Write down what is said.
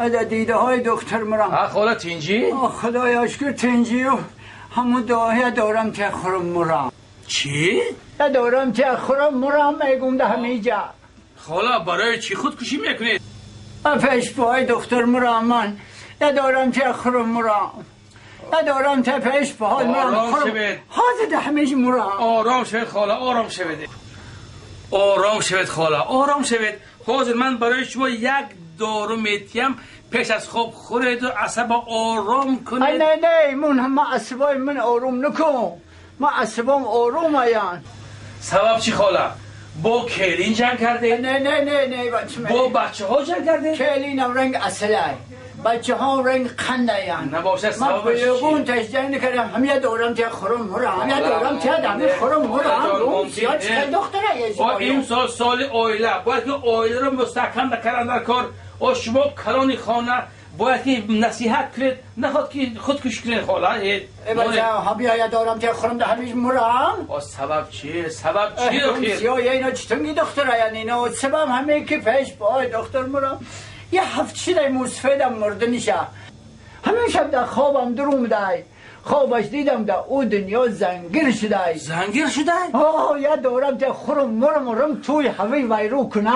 دیده های دکتر مرم. خاله تینجی؟ خدایا شکر تینجی و همون دعای دارم که خورم مرم. چی؟ دارم که خورم مرم میگم ده همیجا. خاله برای چی خودکشی میکنید؟ پیش پای دکتر مرم من دارم که خورم مرم. دارم که پیش پای مرم. آرام شوید. حاضر ده همیج مرم. آرام شوید خاله، آرام شوید. آرام شوید خاله، آرام شوید. حاضر من برای شما یک دارو میتیم پیش از خواب خورید و عصب آرام کنید. نه نه من هم عصبای من آروم نکن. ما عصبام آروم آیان. سبب چی خاله؟ با کلین جنگ کرده؟ نه نه نه نه بچه. با بچه ها جنگ کرده؟ کلینم رنگ اصله، بچه ها رنگ قنده یان. نباشه من بیگون تشجیع نکردم. هم یه دورم که خورم مرم، هم یه دورم که دمی خورم مرم. زیاد چه دختره یه این سال سال آیله باید که آیله رو مستحکم بکرن در کار. و شما کلانی خانه باید که نصیحت کنید، نخواد که خودکشی کنید خاله. ای بچه ها بیا دارم که خورم ده همیش مرم. سبب چیه؟ سبب چیه؟ سیاه اینا چطونگی دختره یعنی اینا سبب همه که پیش پای دختر مرم. یه هفت شده موسفیدم مرده نیشه. همین شب در خوابم دروم دای. خوابش دیدم در او دنیا زنگیر شده. زنگیر شده؟ آه یه دورم که خورم مرم مرم توی هوی ویرو کنه.